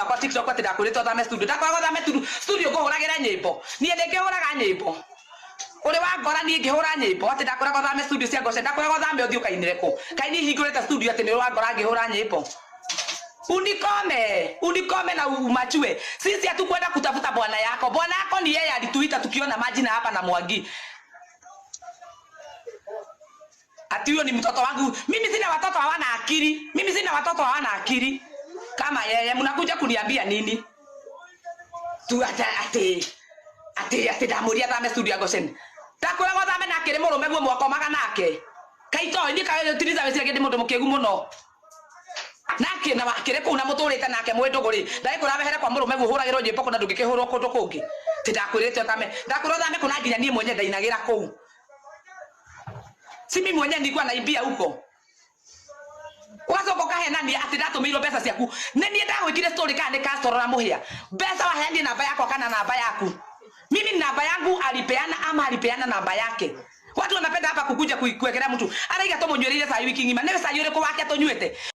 Wakwa TikTok atĩ ndakwĩrĩte ũthame studio, ndakwĩraga ũthame studio ngũhũragĩre nyĩmbo. Niĩ ndĩngĩhũraga nyĩmbo ũrĩ wa ngora, niĩ ngĩhũra nyĩmbo atĩ ndakwĩraga ũthame studio cia Goshen, ndakwĩraga ũthame ũthiĩ ũkainĩre kũ? Kaĩ niĩ hingũrĩte studio atĩ nĩ ũrĩ wa ngora ngĩhũra nyĩmbo? Unikome, unikome na umachue. Sisi hatukwenda kutafuta bwana yako. Bwana yako ni yeye alituita tukiona majina hapa na Mwangi. Ati huyo ni mtoto wangu. Mimi sina watoto hawana akili. Mimi sina watoto hawana akili. Kama yeye mnakuja kuniambia nini? Tu ati ati ati ati ndamuria thame studio ya Goshen. Ndakwĩraga thame nake rĩ mũrũme guo mwakomaga nake. Kaito ni kayo tiriza weciragia ndi mũndũ mũkĩgu mũno. Nake na wakĩrĩ kũu na mũtũrĩte nake mwĩ ndũgũ rĩ, ndagĩkwĩra wehere kwa mũrũme guo ũhũragĩrwo nyĩmbo kũna ndũngĩkĩhũrwo kũndũ kũngĩ. Ti ndakwĩrĩte ũthame. Ndakwĩra ũthame kũna nginya niĩ mwenyewe ndainagĩra kũu. Si mimi mwenyewe nilikuwa naibia huko. Ugacoka ũkahenania atĩ ndatũmĩirwo mbeca ciaku. Nĩ niĩ ndagwĩkire story kana nĩ Castro na Mũhĩa? Mbeca waheanire namba yakwa kana namba yaku? Mimi namba yangu alipeana ama alipeana namba yake? Watu wanapenda hapa kukuja kuwekelea mtu. Araiga tũmũnyuĩrĩire cai wiki ng'ima. Nĩwe cai ũrĩkũ wake tũnyuĩte?